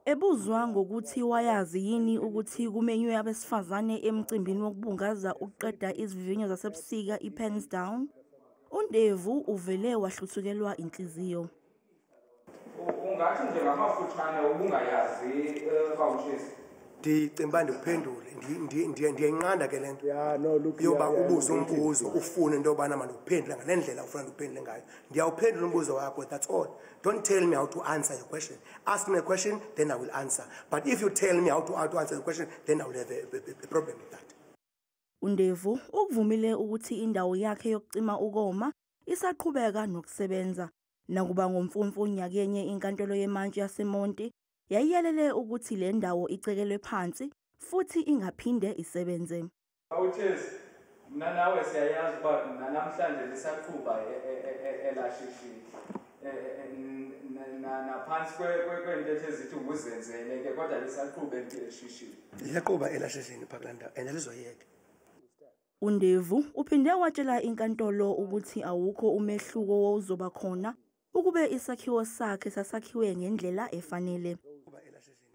Ebuzwa ngokuthi wayazi yini ukuthi kumenywe abesifazane emcimbini wokubungaza ukuqeda izivivinyo zasebusika i-Pens Down, uNdevu uvele wahluthukelwa inhliziyo. Ungathi nje ngamafutshane ubungayazi, bawushisi? Ndicinga uba ndikuphendule. Ndiyayinqanda ke le nto Yeah, no, look, yoba yeah, ubuze umbuzo, ufune into yobana mandikuphendule ngale ndlela ufuna ndikuphendule ngayo. Ndiyawuphendula umbuzo wakho, that's all. Don't tell me how to answer your question. Ask me a question, then I will answer. But if you tell me how to answer the question, then I will have a problem with that. UNdevu ukuvumile ukuthi indawo yakhe yokucima ukoma isaqhubeka nokusebenza, nakuba ngoMfumfu nyakenye inkantolo yemantshi yaseMonti yayiyalele ukuthi le ndawo icekelwe phansi futhi ingaphinde isebenze. Awuthezi, mna nawe siyayazi uba nanamhlanje lisaqhuba elaa shishini. Naphantsi kweentetho ezithi nguzenzele ke, kodwa lisaqhuba eli shishini. Liyaqhuba elaa shishini phaa kulaa ndawo and alizoyeka. UNdevu uphinde watshela inkantolo ukuthi awukho umehluko owawuzoba khona ukube isakhiwo sakhe sasakhiwe ngendlela efanele.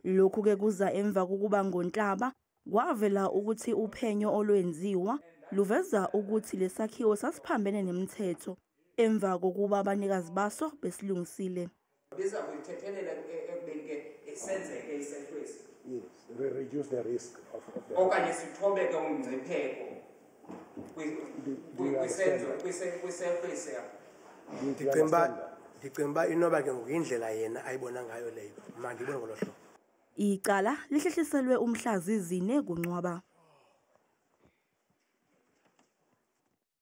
Lokhu-ke kuza emva kokuba ngoNhlaba kwavela ukuthi uphenyo olwenziwa luveza ukuthi lesakhiwo sasiphambene nemithetho emva kokuba abanikazi baso besilungisile. Biza kuyithethelela ekubeni ke senzeke isehlo esi. Yes, reduce the risk of the Okanye sithobeke umngcipheko Do you understand? kwisehlo esiya. Do you Ndicinga uba understand that? Ndicinga uba inoba ke ngoku indlela yena ayibona ngayo leyo, mna ndiyibona ngolo hlobo. Icala lihlehliselwe umhla zi-4 kuNcwaba.